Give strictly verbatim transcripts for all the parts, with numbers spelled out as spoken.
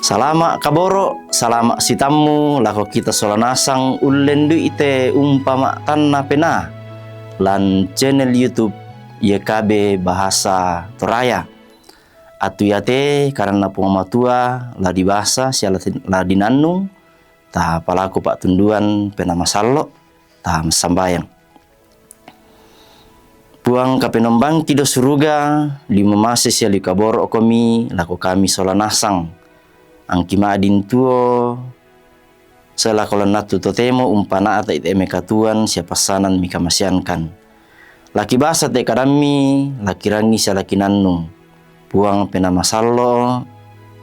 Salama' kaboro', salama' sitammu lako kita sola nasang ullendu'i te umpama' tanna penaa lan channel YouTube Y K B Bahasa Toraya. Attu iate kadanNa Puang Matua la dibasa sia la dinannung, tapalaku pa'tunduan Penaa Masallo', tamassambayang. Puang Kapenombangki do suruga, liu mamase sia liu kaboro'komi lako kami sola nasang. Angki ma'din tuo sae lako lan attu totemo umpana'ta' te mai katuoan sia passanan mikamaseankan. La kibasa te kadammi, la kirangi sia la kinannung. Puang Penaa Masallo',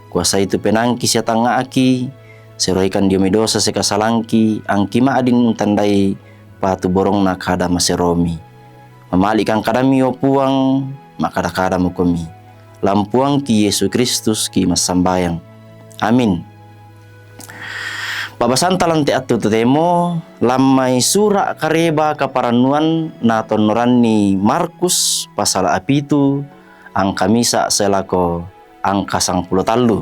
kuasai tu penaangki sia tangnga'ki, seroikan dio mai dosa sia kasalangki, angki ma'din untandai patuborongna kada maseromi. Mamali'kan kadammi, o Puang, ma'kada-kada mokomi. Lan Puangki Yesu Kristus ki massambayang. Amin. Pa'basanta lan te attu totemo, lan mai sura' kareba kaparannuan natonnoranni Markus pasala' pitu angka misa' sae lako angka sangpulo tallu.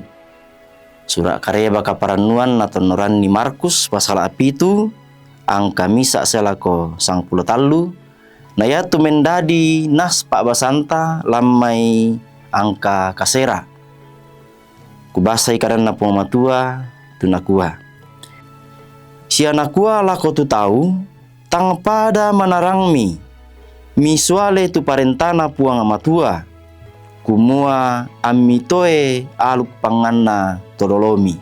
Sura' kareba kaparannuan natonnoranni Markus pasala' pitu angka misa' sae lako sangpulo tallu, na iatu mendadi nas pa'basanta lan mai angka kasera. Kubasai kadanNa Puang Matua, tu nakua, sia nakua lako tu tau, tang pada manarangmi, misuale tu parentaNa Puang Matua, kumua ammi toe aluk pangnganna to dolomi.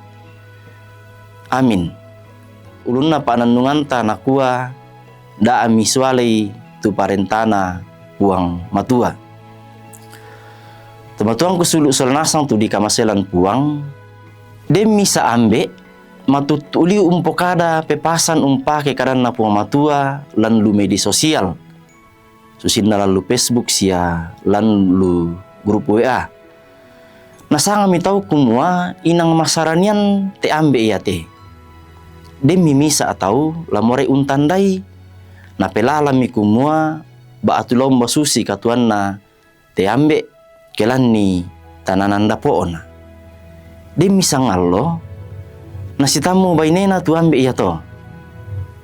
Amin. Ulunna pa'nannunganta nakua, da'a misualei tu parentaNa Puang Matua. Tomatuangku sulu' sola nasang tu dikamasei lan Puang, den misa' ambe' matuttu liu umpokada pepasan umpake kadanNa Puang Matua lan lu media sosial, susinna lan lu Facebook sia lan lu grup W A. Nasangami tau kumua inang masaranian te ambe' iate. Denmi misa' tau la morai untandai, napelalami kumua ba'tu la umba susi katuoanna te ambe' ke lanni tananan dapo'na. Denmi sangallo nasitammu bainena tu ambe' iato.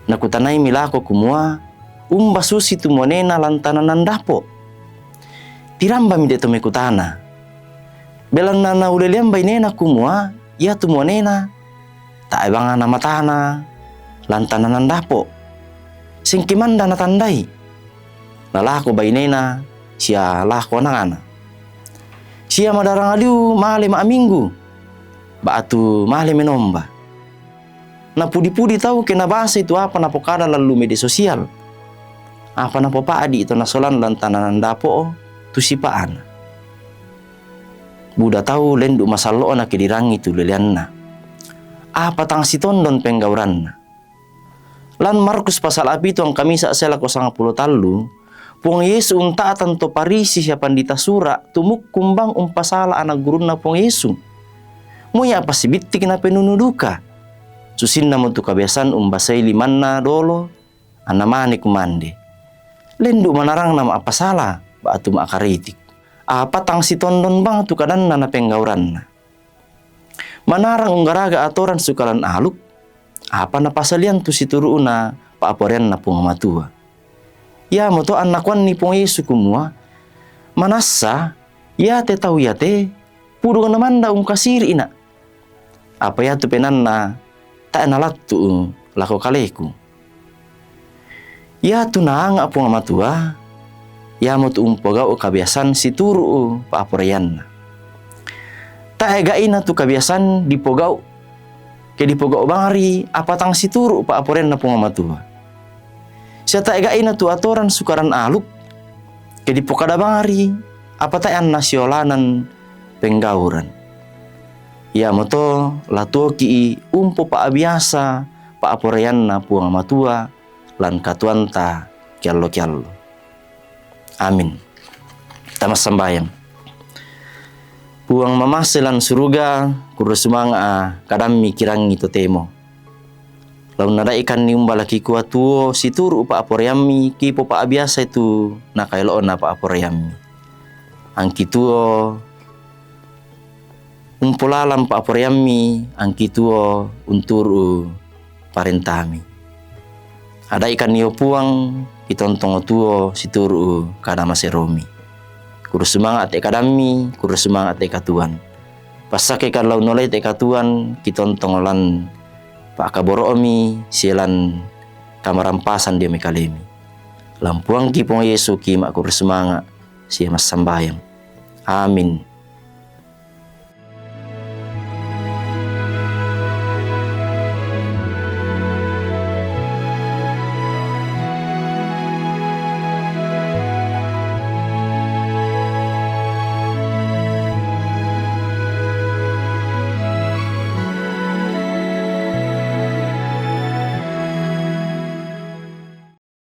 Nakutanaimi lako kumua, umba susi tu muanena lan tananan dapo'. Tirambami de' to mekutana. Belanna naulelean bainena kumua, iatu muanena tae' bangana matana lan tananan dapo'. Sengke manda natandai. La lako bainena sia lako anakna. Sia madarang liu male ma'minggu, ba'tu male menomba. Napudi-pudi tau ke nabasai tu apa napokada lan lu media sosial. Apa napopa'di' to nasolan lan tananan dapo' tu sipa'na. Buda tau lendu' masallo'na ke dirangi tu leleanna. Apa tang sitondon penggauranna. Lan Markus pasala' pitu angka misa' sae lako sangpulo tallu, Puang Yesu unta'tang to Parisi sia pandita sura' tumukkung bang umpasala ana' gurunNa Puang Yesu. Moi apa sibittik napenunu duka. Susinna mo tu kabiasaan umbasai limanna dolo, anna mane kumande. Lendu' manarangna ma'pasala, ba'tu ma'karitik. Apa tang sitondon bang tu kadanna na penggauranna. Manarang unggaraga atoran sukalan aluk, apa napasalian tu situru'na pa'poraianNa Puang Matua. Iamoto annakuanni Puang Yesu kumua, manassa iate tau iate pudung namanda ungkasiri'Na'. Apa iatu penaanna tae' nalattu' lako kaleku. Iatu naanga' Puang Matua, iamotu umpogau' kabiasaan situru' pa'poraianNa. Tae' ga'ina tu kabiasaan dipogau', ke dipogau' bangri apa tang situru' pa'poraianNa Puang Matua. Sia tae' ga'ina tu atoran sukaran aluk, ke dipokada bangri apa tae' anna siolanan penggauran. Iamoto la tuoki'i umpopa'biasa pa'poraianNa Puang Matua lan katuoanta kiallo-kiallo. Amin. Tamassambayang. Puang mamase lan suruga, kurre sumanga'a kadammi kirangi totemo. La unnada'ikanni umba la kikua tuo situru' pa'poraiammi, kipopa'biasai tu nakaelo'na pa'poraiammi. Angki tuo Umpulalang pa'poraiammi, angki tuo unturu' parentami. Ada'i kanio Puang, kitontongo tuo situru' kada maseromi. Kurre sumanga' te kadammi, kurre sumanga' te katuoan. Passakke kallau nolai te katuoan, kitontongo lan pa'kaboro'mi, sia lan kamarampasan dio mai kalemi. Lan Puangki Puang Yesu ki ma'kurre sumanga', sia massambayang. Amin.